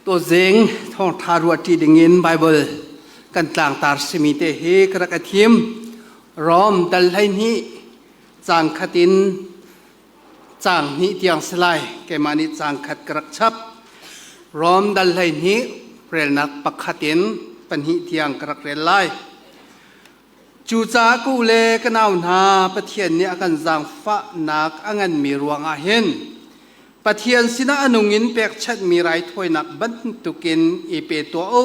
Tuzing thawngṭha ruahṭi dingin Baibal kan tlangtar simi te hi ka rak i thim. Rom dal 12 caang khat in caang hnih tiang si lai. Keimah nih caang khat ka rak chap. Rom dal 12 relnak pakhat in pahnih tiang ka rak rel lai. Cucaah ka u le ka nau hna, Pathian nih a kan zaangfahnak a nganmi ruangah hin Pathian sinah a nung in pekchanhmi raithawinak bantukin i pe tuah u.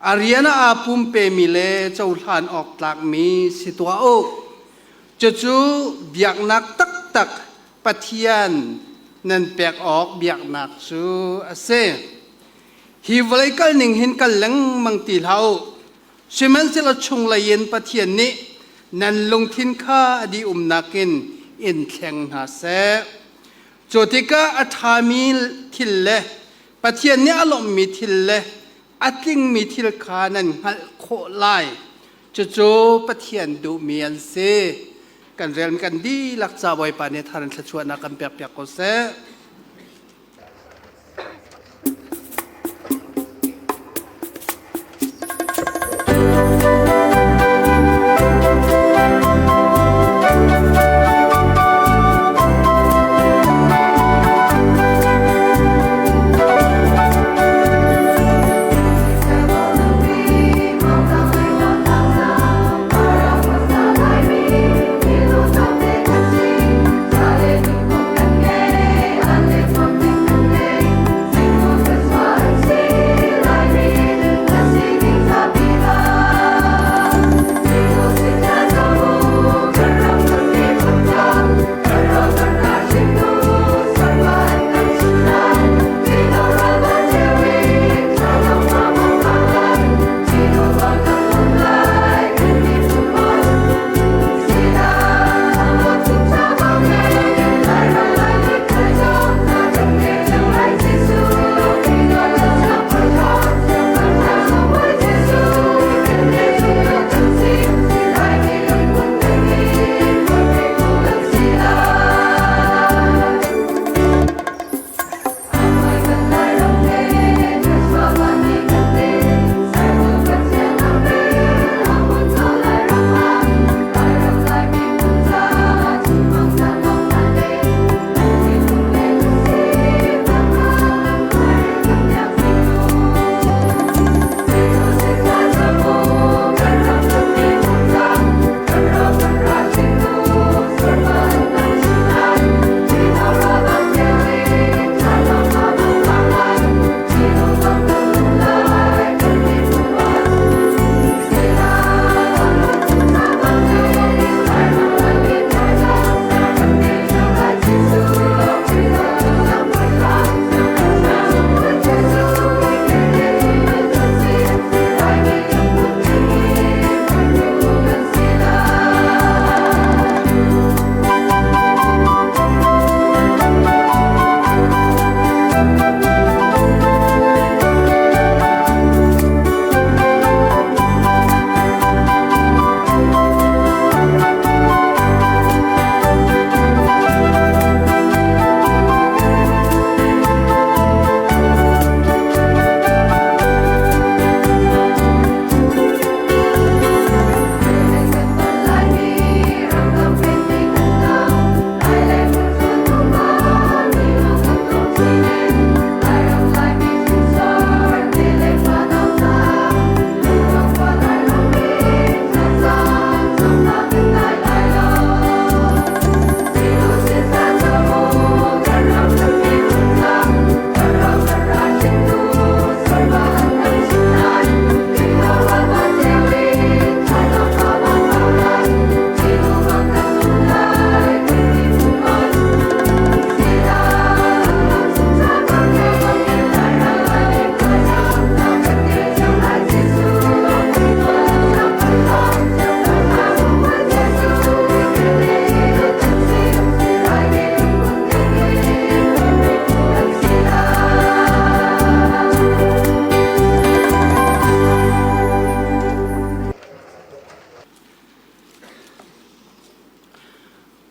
A rian ah aa pumpemi le cohlan awk tlakmi si tuah u. Cucu biaknak taktak Pathian nan pek awk biaknak cu a si. Hi vawlei kal ning hin kal lengmang ti hlah u. Sihmanhsehlaw chunglei in Pathian nih nan lungthin kha a dih-umnak in in thleng hna seh. Cu tikah a ṭhami thil le Pathian nih a lawmhmi thil le a tlingmi thil kha nan hngalh khawh lai. Cucu Pathian duhmi an si. Kan rel kan dihlak ca Bawipa nih thar in thluachuahnak kan pekpiak ko seh.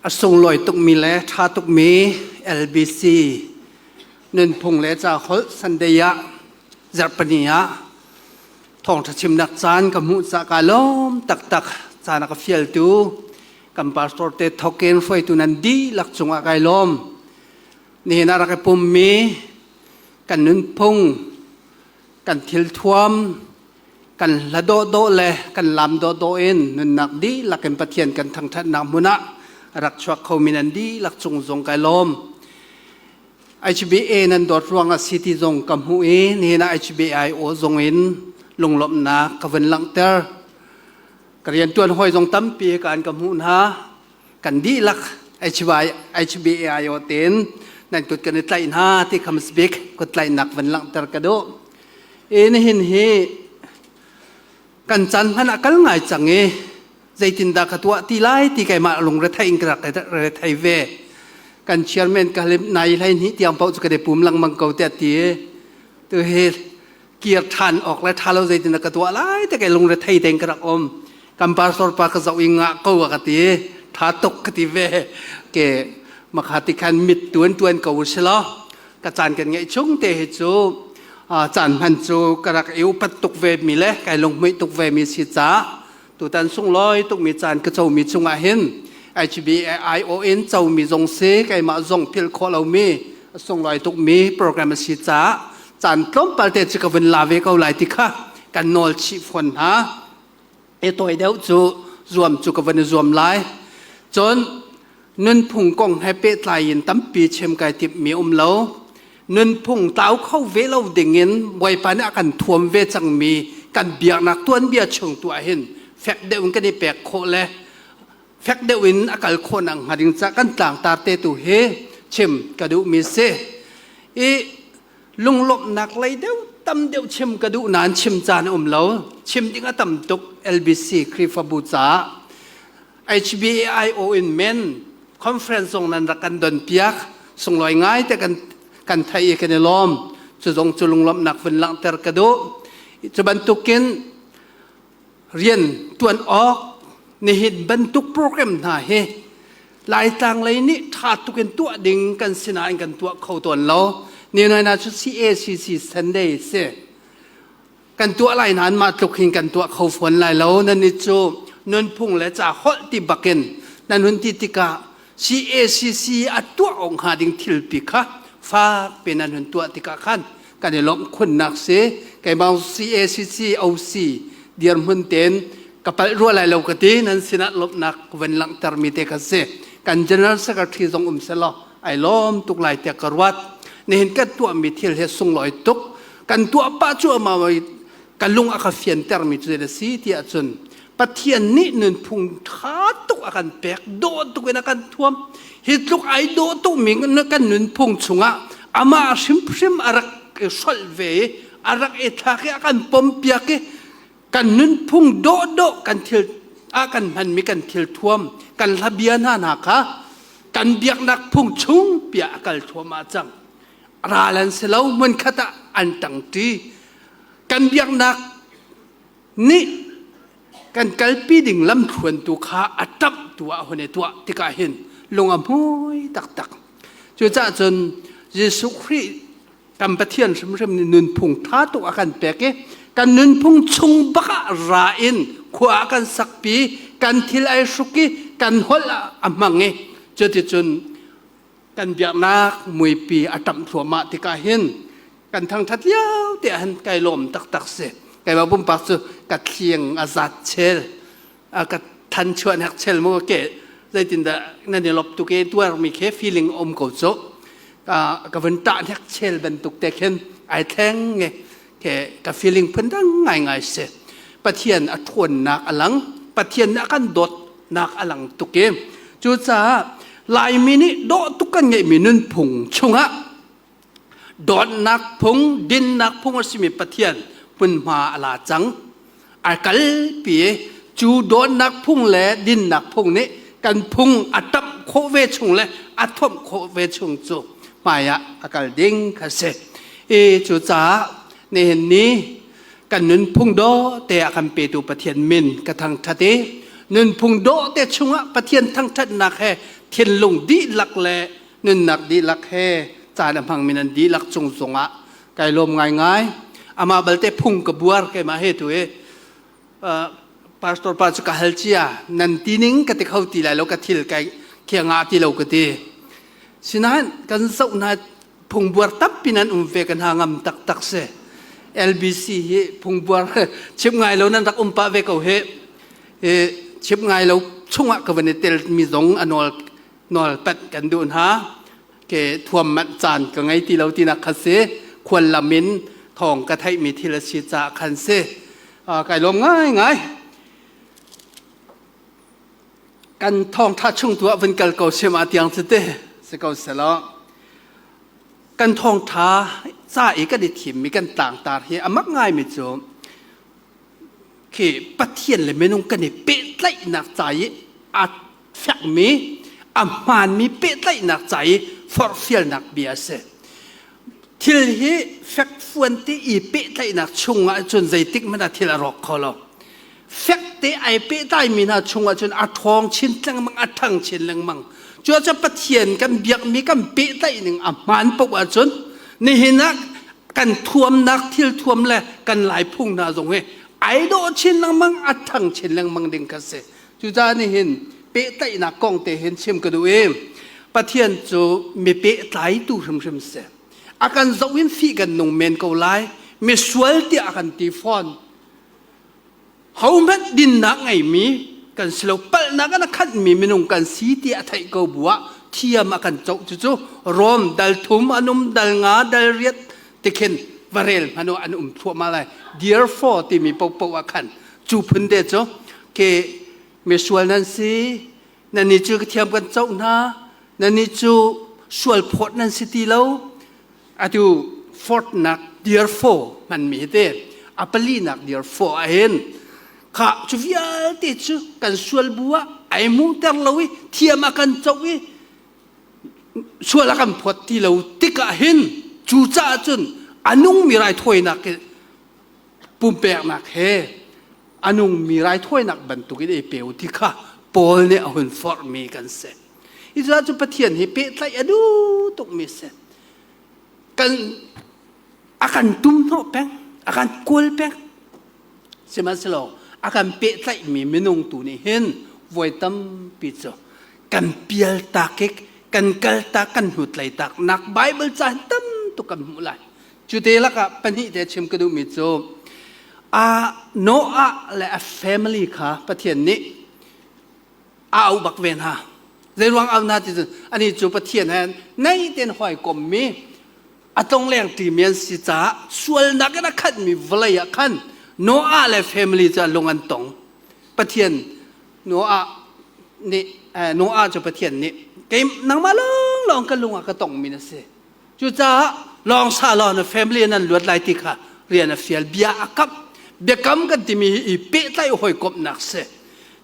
A sunglawi tukmi le ṭha tukmi LBC nunphung le caholh Sunday ah. Zarhpini ah thawngṭha chimnak caan ka hmuh caah kaa lawm taktak. Caan a ka fialtu kan pastor te thokin hruaitu nan dihlak cungah kai lawm. Nihin ah rak i pummi kan nunphung, kan thilthuam, kan hla dawhdawh le kan lam dawhdawh in nunnak dihlak in Pathian kan thangṭhatnak hmun ah rak chuak khomi nan dihlak cung zong kai lawm. HBA nan dawt ruangah city zong ka hmuh i nihin ah HBIO zong in lunglawmhnak ka vun langhter. Ka rianṭuan hawi zong tampi ka an ka hmuh hna. Kan dihlak HBAIO tein nan kut kan i tlaih hna ti kham bik kut tlaihnak vun langhter ka duh. I nihin hi kan caan hmanh a kal ngai cang i zeitindah ka tuah ti lai ti keimah lungre thei in ka rak rethei ve. Kan chairman ka lim nai hlei hnih tiang paoh cu ka i pum lengmang ko tiah ti tu hi kir ṭhan awk le ṭha lo zeitindah ka tuah lai ti kai lungre thei tein ka rak um. Kan pastor pa ka zoh i ngah ko a ka ti, ṭha tuk ka ti ve. Ke makha ti khan mit tuan tuan ko si law ka caan kan ngeih chung te hi cu caan hman cu ka rak i upat tuk ve mi le kai lunghmuih tuk ve mi si caah tutan sunglawi tukmi caan ka comi chungah hin HBAIO in comi zong si keimah zong philh khawh lomi a sunglawi tukmi program a si caah caan tlawmpal te cu ka vun la ve ko lai ti kha kan nawl chih fawn hna. E tawi deuh cu zuam cu ka van i zuam lai. Cun nunphung kong he pehtlai in tampi chim kai timhmi um lo. Nunphung tlau kho ve lo dingin Bawipa nih a kan thuam ve cangmi kan biaknak tuanbia chung tu ah hin fek deuh in kan i pek khawh le fek deuh in a kal khawh nak hnga ding ca kan tlangtar te tu hi chim ka duhmi si. I lunglawmhnak lei deuh tam deuh chim ka duh nain chim caan a um lo. Chim ding a tam tuk LBC Khrihfabu caah. HBAIO in men conference zong nan rak kan don piak sunglawi ngai te kan kan thei i kan i lawm. Cu zong cu lunglawmhnak vun langhter ka duh. Cu bantukin rian tuan awk nihin bantuk program hna hi Laitlang lei nih ṭha tuk in tuah ding kan sinain kan tuah kho tawn lo. Ni na cu CACC Sunday si. Kan tuah lai nain mah tluk hin kan tuah kho fawn lai lo. Nan nih cu nunphung le ca holh ti bakin nan hun ti tikah CACC a tuah awk hnga ding thilpi kha fak pe nan hun tuah tikah khan kan i lawmh khunnak si. Keimah CACC OC dirhmun ten ka palh rua lai lo ka ti. Nan sinah lawmhnak van langhtermi te kha si. Kan General Secretary zong um selaw ai lawm tuk lai tiah ka ruat. Nihin kan tuahmi thil hi sunglawi tuk. Kan tuah pah cu ama ka lung a ka fiantermi cu zei si tiah cun Pathian nih nunphung ṭha tuk a kan pek, dawh tuk in a kan thuam. Hi tluk ai dawh tukmi kan nunphung chungah amah hrimhrim a rak i hrolh ve i a rak i thlak i a kan pompiak i kan nunphung dawhdawh kan thil ah kan hmanmi kan thil thuam kan hlabia hna hna kha kan biaknak phung chung piah a kal thluahmah cang. Ral an si lo, hmunkhat ah an ṭangṭi. Kan biaknak nih kan kalpi ding lamthluan tu kha a ṭamh tu ah hun i tuah tikah hin lung a hmui taktak. Cucaah cun Jesuh Khrih kan Pathian hrimhrim nih nunphung ṭha tuk a kan pek i kan nunphung chung bak ah ra in khua a kan sakpi, kan thil ai hruk i kan holh a hmang i cuticun kan biaknak muipi a ṭamh thluahmah tikah hin kan thangṭhat lio te ah hin kai lawm taktak si. Keimah pumpak cu ka thling a zat chel, a ka than chuan hek chel mu ke zeitindah nan i lop tuk i tuarmi khi feeling um ko cu. Ka vun ṭah hnek chel bantuk te khin ai thleng nge ke ka feeling phun dang ngaingai si. Pathian a ṭhawnnak a lang, Pathian nih a kan dawtnak a lang tuk i cucaah Laimi nih dawh tuk kan ngeihmi nunphung chungah dawtnak phung, dinnak phung a simi Pathian hmunhma a la cang. A kalpi i cu dawtnak phung le dinnak phung nih kan phung a ṭamh khawh ve chung le a thomh khawh ve chung cu hmaiah a kal ding kha si. I cucaah nihin ni kan nunphung dawh te a kan petu Pathian min ka thangṭhat i nunphung dawh te chungah Pathian thangṭhatnak he thinlung dihlak le nunnak dihlak he caan a hmangmi nan dihlak cung zongah kai lawm ngaingai. Amah balte phung ka buar keimah he tu hi. Pastor pa cu ka hal cia nan ti ning ka ti kho ti lai lo ka thil kai khia nga ti lo ka ti. Sinain kan zoh hna phungbuar tampi nan um ve kan ha ngam taktak si. LBC hi phungbuar chim ngai lo nan rak um pah ve ko hi. Chim ngai lo chungah ka van i tel mi zong a nawl nawl pat kan duh hna. Ke thuam manh caan ka ngei ti lo tinak kha si. Khual lam in thawng ka theih mi thil a si caah khan si. Kai lawm ngaingai. Kan thawngtha chung tu ah vun kal ko sem ah tiang cu te si ko selaw. Kan thawngtha ca i kan i thimmi kan tlangtar hi a mak ngaimi cu khi Pathian le minung kan i pehtlaihnak ca i a fekmi a hmaanmi pehtlaihnak ca i forhfialnak bia a si. Thil hi fekfuan te i pehtlaihnak chungah cun zeitik hmanh ah thil a rawk kho lo. Fekte ai pehtlaimi hna chungah cun a ṭhawng chin lengmang, a ṭhang chin lengmang. Cucaah Pathian kan biakmi kan pehtlaih ning a hmaan paoh ahcun nihin ah kan thuamnak thil thuam le kan laiphung hna zong hi ai dawh chin lengmang, a ṭhang chin lengmang ding kha si. Cucaah nihin pehtlaihnak kong te hin chim ka duh i Pathian cu mi pehtlaitu hrimhrim si. A kan zoh in fih kan nung men ko lai. Misual tiah a kan ti fawn. Hohmanh dinnak ngeimi kan si lo. Palhnak an a khanhmi minung kan si tiah a theih ko bu ah thiam a kan coh. Cucu Rom dal thum, an um dal nga, dal riat tikhin va rel hmanh an um thluahmah lai. Therefore timi paohpaoh ah khan cu phun te cu ke misual nan si nannih cu ka thiam kan coh hna nannih cu sual phawt nan si ti lo atu fourth-nak therefore hmanmi hi te a palinak therefore ah hin kha cu vialte cu kan sual bu ah ai hmuhter lo i thiam a kan coh i sual a kan phawt ti lo tikah hin cu caah cun a nungmi raithawinak pumpeknak he a nungmi raithawinak bantukin ei pe u ti kha Paul nih a hun forhmi kan si. Israel cu Pathian hi pehtlaih a duh tukmi si. Kan a kan tum hnawh peng, a kan kual peng. Sihmanhsehlaw a kan pehtlaihmi minung tu nih hin voi tampi cu kan pial tak i kan kal tak kan hnutlei tak nak Bible ca tam tuk kan hmuh lai. Cu te lakah pahnih te chim ka duhmi cu a Noah le a family kha Pathian nih a auh bak ve hna. Zeiruang au hna ti cun ani cu Pathian he nei tein hawikommi a tlongleng ṭimi an si caah sualnak in a khatmi vawlei ah khan Noah le family cu lung an tong. Pathian Noah nih Noah cu Pathian nih kei nangmah lawnglawng ka lung ah ka tongmi na si. Cucaah lawng sa law na family nan luat lai ti kha rian a fial bia a kamh. Biakam kan timi hi i pehtlaih hawikomhnak si.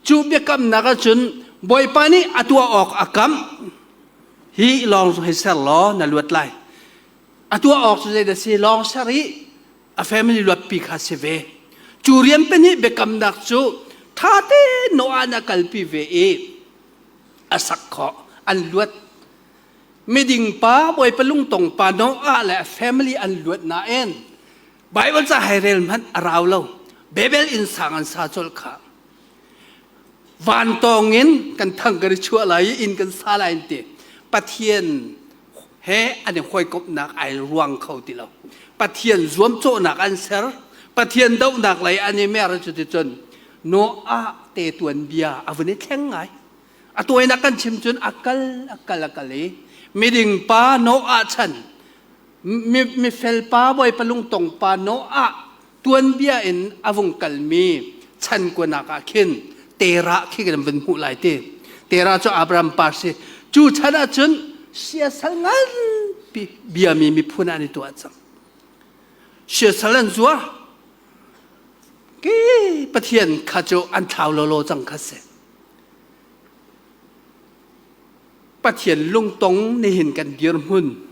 Cu biakamnak ahcun Bawipa nih a tuah awk a kamh. Hi lawng hei ser law na luat lai. A tuah awk cu zeidah si lawng ser i a family luatpi kha si ve. Cu rian pahnih biakamnak cu ṭha tein Noah nih a kalpi ve i a sak khawh. An luat. Miding pa Bawipa lungtong pa Noah le a family an luat nain Bible ca hei rel hmanh a rau lo. Babel inn sang an sa colh kha. Vantawng in kan thang kan i chuah lai i inn kan sa lai an ti. Pathian he an i hawikomhnak ai ruang kho ti lo. Pathian zuamcawhnak an ser. Pathian dohnak lei an i mer cuticun Noah te tuanbia a vun i thleng ngai. A tawinak kan chim cun a kal a kal a kal i miding pa Noah chan mi mifel pa Bawipa lungtong pa Noah tuanbia in a vung kalmi chan kuanak ah khin Terah khi kan vun hmuh lai ti. Terah cu Abraham pa si. Cu chan ah cun siasal nganpi biami miphun an i tuah cang. Siasal an zuar. Ki Pathian kha cu an thlau lawlaw cang kha si. Pathian lungtong nihin kan dirhmun.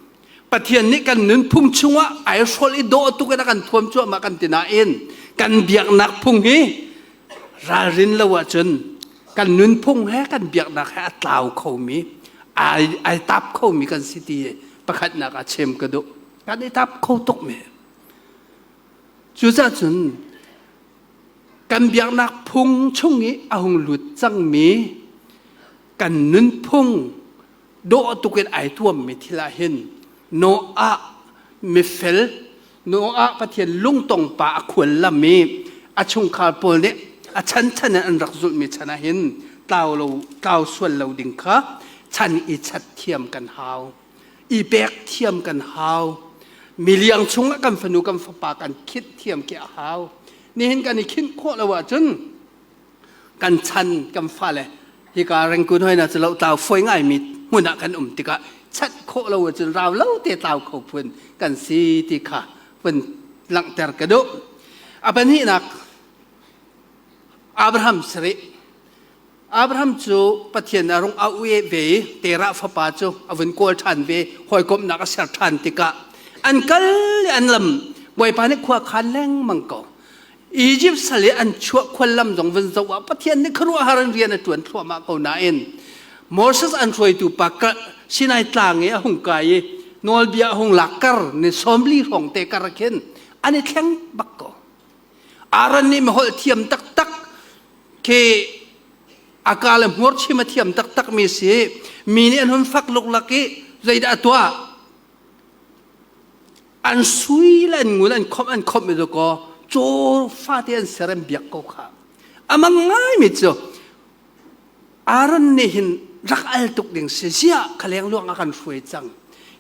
Pathian nih kan nunphung chungah ai hrolh i dawh tuk in a kan thuam cuahmah kan ti nain kan biaknak phung hi ralrin lo ahcun kan nunphung he kan biaknak he a tlau khomi ai ai tap khomi kan si ti pakhatnak ah chim ka duh. Kan i tap kho tuk mi. Cucaah cun kan biaknak phung chung i a hung lut cangmi kan nunphung dawh tuk in ai tuammi thil ah hin Noah mifel Noah Pathian lungtong pa a khual lam i a chungkhar pawl nih a chanchan in an rak zulhmi chan ah hin tlau lo tlau sual lo ding kha chan i chat thiam kan hau i pek thiam kan hau miliang chungah kan fanu kan fapa kan khinh thiam khi a hau nihin kan i khinh khawh lo ahcun kan chan kan fale hika rengkun hoi na cu lo tlau foi ngai mi hmun ah kan um tikah chat khawh lo ahcun rau lo te tlau kho phun kan si ti kha vun langhter ka duh. A pahnihnak Abraham sarih Abraham cu Pathian a rung auh ve i Terah fapa cu a vun kawl ṭhan ve hawikomhnak a ser ṭhan tikah an kal i an lam Bawipa nih khua khan lengmang ko. Egypt sal i an chuah khuallam zong vun zoh ah Pathian nih khuaruahhar in rian a ṭuan thluahmah ko nain Moses an hruaitu pa Sinai tlang i a hung kai i nawlbia a hung lak kar ni 40 hrawng te kar khin an i thleng bak ko. Aaron nih miholh thiam taktak khi a ka le hmur chim a thiam taktak mi si mi nih an hun fak luklak i zeidah a tuah An sui le an ngun an khomh an khomh i kaw caw fate an ser an biak ko kha. A mang ngaimi cu Aaron nih hin rak al tuk ding si ziah kha leng luang a kan hruai cang.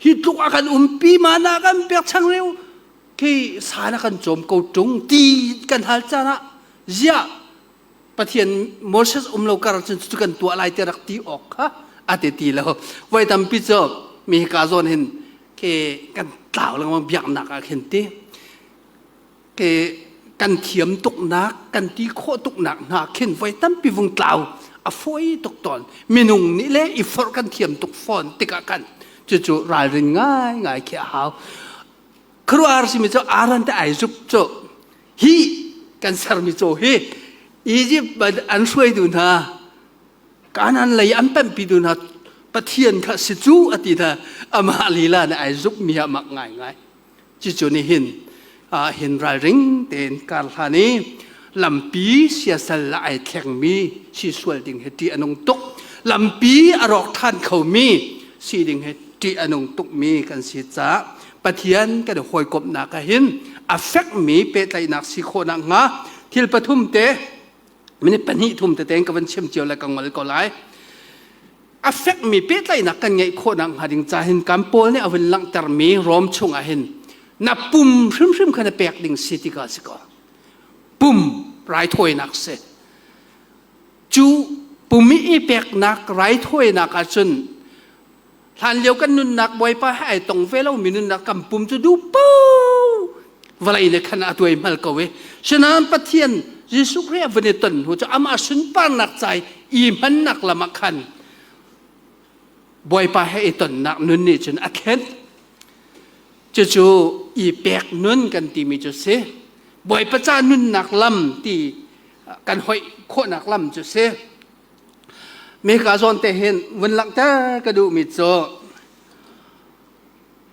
Hi tluk a kan umpi ma na kan pek chang reu khi sa na kan cawm ko tung ti kan hal caan ah ziah Pathian Moses um lo kar cun cu kan tuah lai ti rak ti awk kha a ti ti lo. Voi tampi cu mi hika zawn hin ke kan tlau lengmang biaknak ah khin ti ke kan thiam tuknak kan ti khawh tuknak hna khin voi tampi vung tlau a fawi tuk tawn minung nih le i forh kan thiam tuk fawn tikah kan cucu ralrin ngai ngai khi a hau khuaruahhar simi cu Aaron te ai zup cu hi kan sermi caw hi Egypt an hruaitu hna Kanaan lei an pemhpitu hna Pathian kha si cu a ti hna amah lila nih ai zukmi ah mak ngaingai cucu nih hin hin ralring tein kar hlan i lampi siasal ai thlengmi si sual ding hi ṭih a nung tuk lampi a rawk ṭhan khomi si ding hi ṭih a nung tukmi kan si caah Pathian kan i hawikomhnak ah hin a fekmi pehtlaihnak si khawh nakhnga thil pathum te minute pahnih thum tete in ka van chim cio le ka ngol ko lai. A fekmi pehtlaihnak kan ngeih khawh nakhnga ding ca hin kan Paul nih a vun langhtermi Rom chungah hin na pum hrimhrim kha na pek ding si ti ka si ko. Pum raithawinak si. Cu pum i peknak raithawinak ahcun Hlanlio kan nunnak Bawipa he ai tong ve lomi nunnak kan pum cu duh paoh vawlei nih khan a tuai hmal ko i sinain Pathian Jesuh Khrih a vun i ton hnu cu amah sunparnak ca i hmannak lam ah khan Bawipa he i tonnak nun nih cun a thlen. Cucu i pek nun kan timi cu si. Bawipa ca nunnak lam ti kan hoih khawhnak lam cu si. Mika zawn te hin vun langhter ka duhmi cu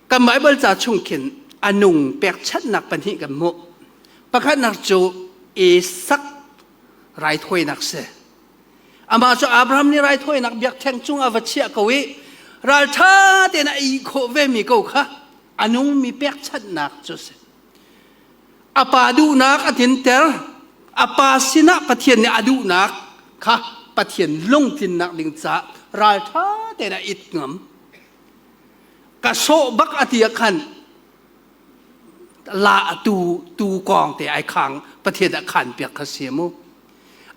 kan Baibal ca chung khin a nung pekchanhnak pahnih kan hmuh. Pakhatnak cu Isak raithawinak si. Amah cu Abraham nih raithawinak biakṭheng cung a va chiah ko i ralṭha tein a ih khawh vemi ko kha a nungmi pekchanhnak cu si. A pa duhnak a tlinter. A pa sinah Pathian nih a duhnak kha Pathian lungtlinnak ding caah ralṭha tein a it ngam. Ka sawh bak a ti ah khan la tu tu kong te ai khang Pathian a khan piak kha si mu.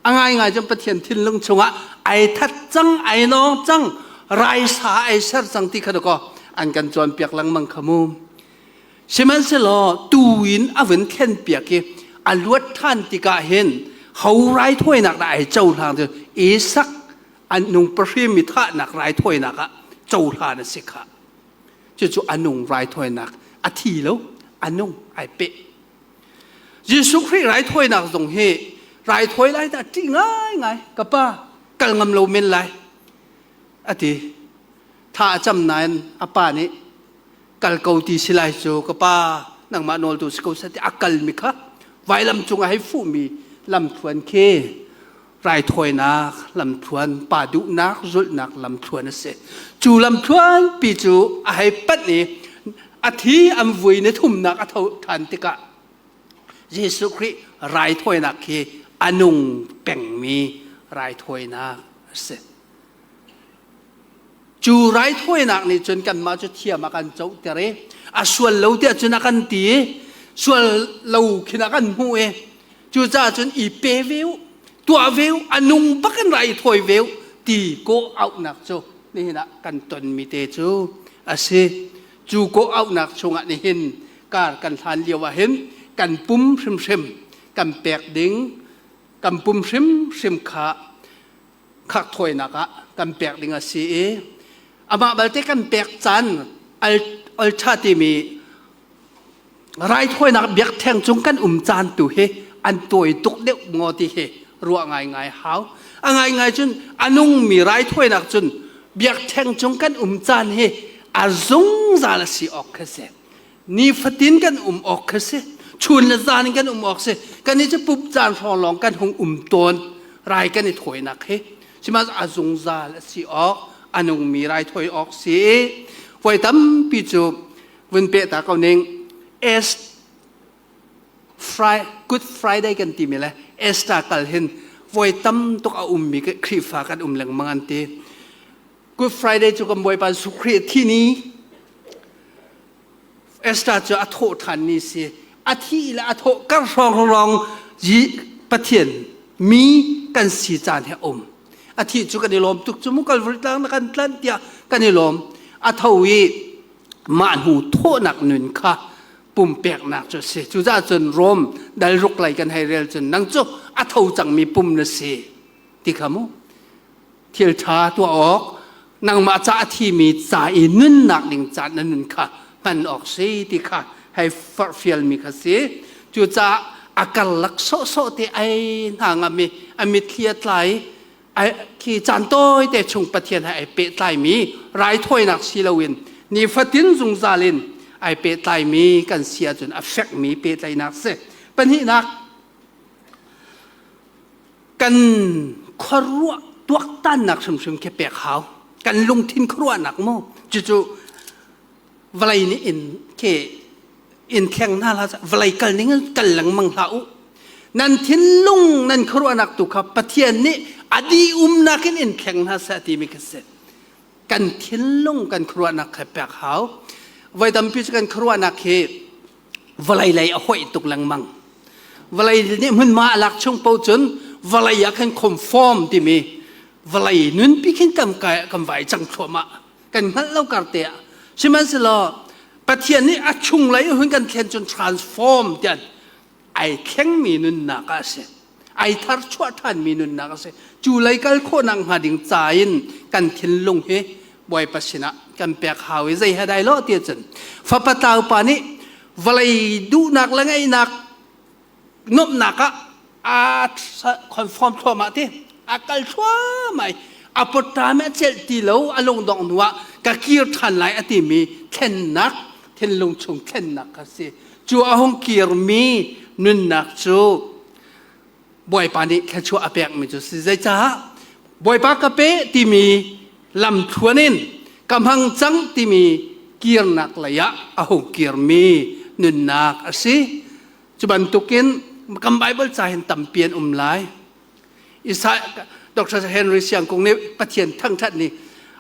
A ngaingai cun Pathian thinlung chungah ai that cang ai nawng cang raisa ai ser cang ti kha ko an kan cawnpiak lengmang kha mu. Sihmanhsehlaw tuu in a vun thlenpiak i a luat ṭhan tikah hin ho raithawinak dah ai cohlang cu Isak an nung pahrim i thahnak raithawinak ah cohlan a si kha. Cucu a nung raithawinak a thi lo, a nung ai peh. Jesuh Khrih raithawinak zong hi raithawi lai dah ṭih ngaingai ka pa kal ngam lo men lai a ti. Tha a cam nain a pa nih kal ko ti si lai cu ka pa nangmah nawltu si ko seh ti a kalmi kha. Vailam cung ah hei fuhmi lamthluan khi raithawinak lamthluan, pa duhnak zulhnak lamthluan a si. Cu lamthluan pi cu a hei panh i a thi an vui ni thumnak a tho ṭhan tikah Jesuh Khrih raithawinak khi a nung pengmi raithawinak a si. Cu raithawinak nih cun kanmah cu thiam a kan cohter i a sual lo tiah cun a kan ti i sual lo khin a kan hmuh i cucaah cun i pe ve u, tuah ve u, a nung bak in raithawi ve u ti kawh auhnak cu nihin ah kan tonmi te cu a si. Cu kawh auhnak chungah nihin kar kan hlan lio ah hin kan pum hrimhrim kan pek ding kan pum hrimhrim kha khakthawinak ah kan pek ding a si i amah balte kan pek caan alṭha timi raithawinak biakṭheng cung kan um caan tu hi an tawi tuk deuh maw ti hi ruah ngaingai hau. A ngaingai cun a nungmi raithawinak cun biakṭheng cung kan um caan hi a zungzal a si awk khi si. Nifatin kan um awk khi si. Chun le zan in kan um awk si. Kan i cu pup caan hrawng lawng kan hung um tawn rai kan i thawinak hi. Sihmanhsehlaw a zungzal a si awk, a nungmi raithawi awk si. Voi tampi cu vun peh ta ko ning S Good Friday kan timi le Easter kal hin voi tam tuk a ummi Khrihfa kan um lengmang an ti. Good Friday cu kan Bawipa Jesuh Khrih thi ni Easter cu a thawh ṭhan ni si. A thi le a thawh kar hrawng rong Pathian mi kan si caan he um. A thi cu kan i lawm tuk cu mu Calvary tlang na kan tlanh tiah kan i lawm. A tho i mah hnu thawhnak nun kha pumpeknak cu a si. Cucaah cun Rom dal ruk lei kan hei rel cun nang cu a tho cangmi pum na si ti kha mu. Thil ṭha tuah awk nangmah ca a thimi ca i nunnak ding ca na nun kha hman awk si ti kha hei forhfialmi kha si. Cucaah a karlak sawhsawh te ai hna ngam i a mitthli a tla i khi caan tawite chung Pathian he ai pehtlaimi raithawinak si loin nifatin zungzal in ai pehtlaimi kan si ahcun a fekmi pehtlaihnak si. Pahnihnak, kan khuaruah tuaktannak hrimhrim khi pek hau. Kan lungthin khuaruahnak mu. Cucu vawlei nih in khi in thleng hna hlah vawlei kal ning in kal lengmang hlah u. Nan thinlung nan khuaruahnak tu kha Pathian nih a dih umnak in in thleng hna seh timi khi si. Kan thinlung kan khuaruahnak kha pek hau. Voi tampi cu kan khuaruahnak hi vawlei lei a hoih tuk lengmang. Vawlei nih hmunhma a lak chung paoh cun vawlei ah khan conform timi vawlei nunpi khin kan kan vai cang thluahmah. Kan hngalh lo kar te ah. Sihmanhsehlaw Pathian nih a chunglei hun kan thlen cun transform tian ai thlengmi nunnak ah a si. Ai thar chuah ṭhanmi nunnak a si. Cu lei kal khawhnak hnga ding ca in kan thinlung hi Bawipa sinah kan pek hau i zei he dai lo ti cun fapa tlau pa nih vawlei duhnak le ngeihnak nuamhnak ah aa conform thluahmah ti a kal thluahmah i a pawṭam a celh ti lo a lungdongh hnu ah ka kir ṭhan lai a timi thlennak thinlung chung thlennak kha si. Cu a hung kirmi nunnak cu Bawipa nih thluachuah a pekmi cu si. Zeicah Bawipa ka pe timi lamthluan in ka hmang cang timi kirnak lei ah a hung kirmi nunnak a si. Cu bantukin kan Bible ca hin tampi an um lai. Isaiah Dr. Henry Siang Kung nih Pathian thangṭhat ni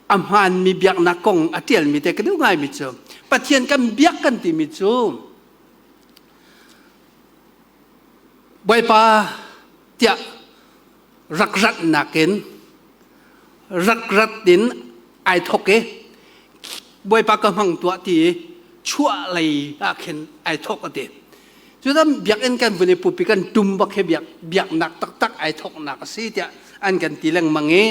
a hmaanmi biaknak kong a ṭialmi te ka duh ngaimi cu Pathian kan biak kan timi cu Bawipa tiah rak ratnak in rak rat in ai thok i Bawipa ka hmang tuah ti i chuah lei ah khin ai thok a ti. Cutam biakinn kan vun i pupi kan tum bak hi biak biaknak taktak ai thoknak a si tiah an kan ti lengmang i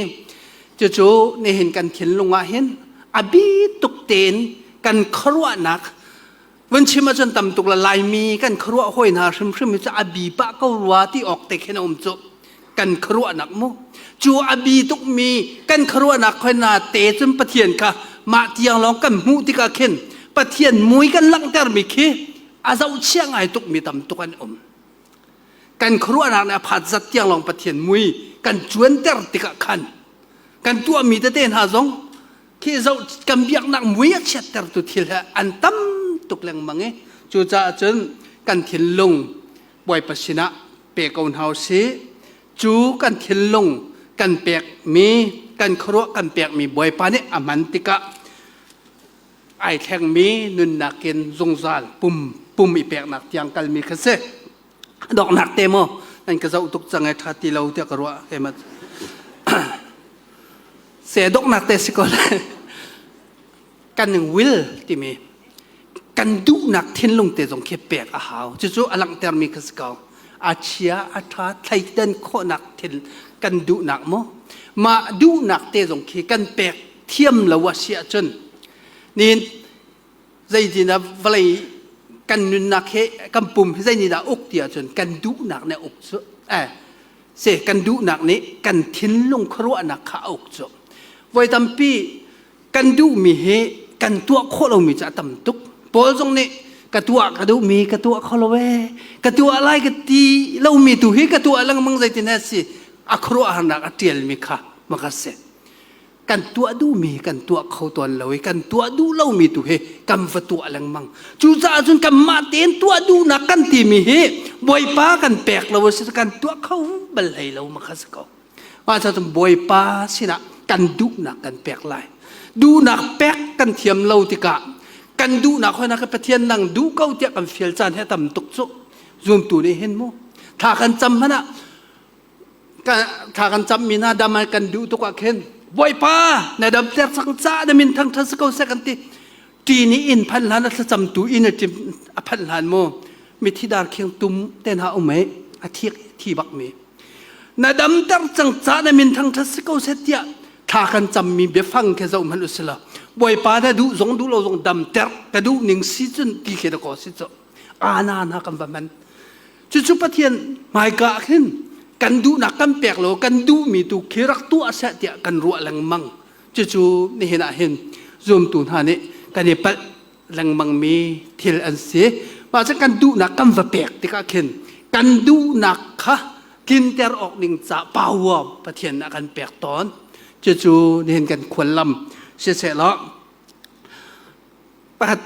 cucu nihin kan thinlung ah hin a bi tuk tein kan khuaruahnak vun chim ahcun tam tuk la Laimi kan khuaruah hawi hna hrimhrim hi cu a bi pah ko rua ti awk te khin a um cu kan khuaruahnak mu cu a bi tukmi kan khuaruahnak khoi na te cun Pathian kha mah tiang lawng kan hmuh tikah khin Pathian mui kan langhtermi khi a zohchia ngai tukmi tam tuk an um. Kan khuaruahnak nih a phat zat tiang lawng Pathian mui kan cuanter tikah khan kan tuahmi tete hna zong khi zoh kan biaknak mui a chiattertu thil he an tam tuk lengmang i cucaah cun kan thinlung Bawipa sinah pe ko hna usih. Cu kan thinlung kan pekmi kan khuaruah kan pekmi Bawipa nih a hman tikah ai thlengmi nunnak in zungzal pum pum i peknak tiang kalmi kha si. Donghnak te maw nan ka zoh tuk cang ai ṭha ti lo tiah ka ruah keimah. Se donghnak te si ko lai. Kan will timi kan duhnak thinlung te zong khi pek a hau. Cucu a langhtermi kha si ko. A chia a ṭha thleidan khawhnak thil kan duhnak maw? Mah duhnak te zong khi kan pek thiam lo a si ahcun nihin zeitindah vawlei kan nunnak he kan pum hi zeitindah uk ti ahcun kan duhnak nih uk cu eh se kan duhnak nih kan thinlung khuaruahnak kha a uk cu. Voi tampi kan duhmi hi kan tuah khawh lomi cu a tam tuk. Paul zong nih ka tuah ka duhmi ka tuah kho lo ee, ka tuah lai ka ti lomi tu hi ka tuah lengmang zeitin he si a khuaruahharnak a ṭialmi kha maka si. Kan tuah duhmi kan tuah kho tawn lo i kan tuah duh lomi tu hi kan va tuah lengmang. Cucaah cun kanmah tein tuah duhnak kan timi hi Bawipa kan pek lo a si kan tuah kho bal hlei lo maka si ko. Mah cun Bawipa sinah kan duhnak kan pek lai. Duhnak pek kan thiam lo tikah kan duhnak hoi nak Pathian nang duh ko tiah kan fial caan hi a tam tuk cu. Zumtu nih hin mu thla kan cam hmanh ah thla kan cam mi hna dam kan duh tuk ah khin Bawipa na dam ter cang ca na min thangthat si ko seh kan ti. Ṭi nih inn phanh hlan a thlacamtu inn a ṭim a phanh hlan mu mithi dar khing tum te hna um ei a thik thi bak mi. Na damter cang ca na min thangṭhat si ko seh tiah thla kan cammi biafang khi zoh hmanh usila Bawipa na duh zong duh lo zong damter ka duh ning si cun ti khi dakaw si cu ana na kan va man. Cucu Pathian hmaika ah khin kan duhnak kan pek lo kan duhmi tu khi rak tuah seh tiah kan ruah lengmang. Cucu nihin ah hin zumtu hna nih kan i palh lengmangmi thil an si. Mah cu kan duhnak kan va pek tikah khin kan duhnak kha tlinter awk ding ca power Pathian nih a kan pek tawn. Cucu nihin kan khuallam siseh law pakhat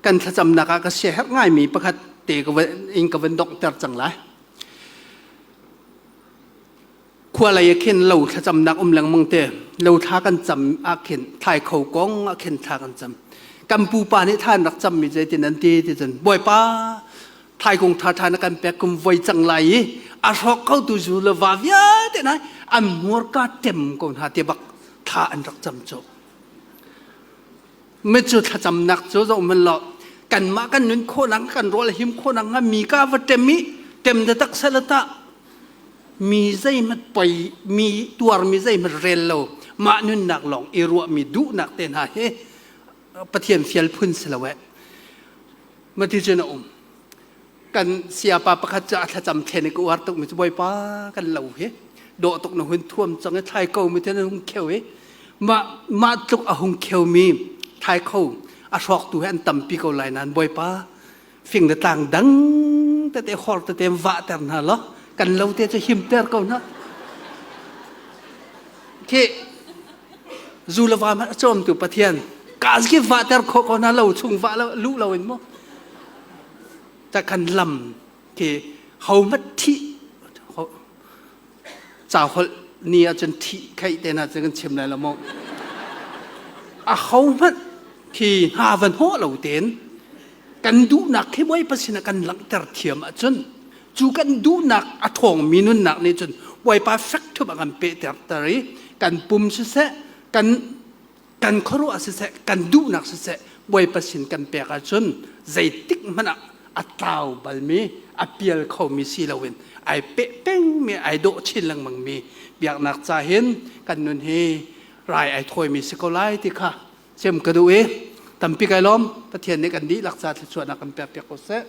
kan thlacamnak ah ka siaherh ngaimi pakhat te ka in ka van donghter cang lai. Khua lei ah khin lo thlacamnak um lengmang te lo thla kan cam ah khin thlai kho kong ah khin thla kan cam. Kan pupa nih thla an rak cammi zeitin an ti ti cun Bawipa thaikung ṭha ṭha na kan pek kum voi cang lai i a hrawk kho tu zu le va vialte nai an hmurka ṭem ko hna ti bak thla an rak cam cu. Micu thlacamnak cu zoh hmanh law kanmah kan nun khawhnak kan rawl him khawhnak hnga mi ka va ṭem i ṭem da tak seh tah mi zeihmanh poi mi tuarmi zeihmanh rel lo mah nunnak lawng i ruahmi duhnak te hna hi Pathian fial phun si lo eh. Mati cun a um. Kan siapa pakhat cu a thlacam thlen i ka uar tuk mi cu Bawipa kan lo hi dawh tuk na hun thuam cang i thlai ko mi te na hung kheu i mah mah tluk a hung kheu mi thlai kho a hrawk tu hi an tampi ko lai nain Bawipa fing le tlang dang tete hor tete vah ter hna law kan lo te cu him ter ko hna khi zu le va hmanh a cawmtu Pathian ka ki vah ter khawh ko hna lo chung vah lo lu lo in mu ta kan lam khi ho mat thi ca holh ni ahcun thi kheih te na cun kan chim lai lo mu a ho hmanh khi hna van hawh lo ten kan duhnak khi Bawipa sinah kan langhter thiam ahcun cu kan duhnak a ṭhawngmi nunnak nih cun Bawipa fek ṭhup a kan pehter ter i kan pum siseh kan kan khuaruah siseh kan duhnak siseh Bawipa sin kan pek ahcun zeitik hmanh ah a tlau balmi a pial khomi si loin ai peh pengmi ai dawh chin lengmangmi biaknak ca hin kan nun hi rai ai thawimi si ko lai ti kha cem ka duh i tampi kai lawm. Pathian nih kan dihlak ca thluachuahnak kan pek piak ko seh.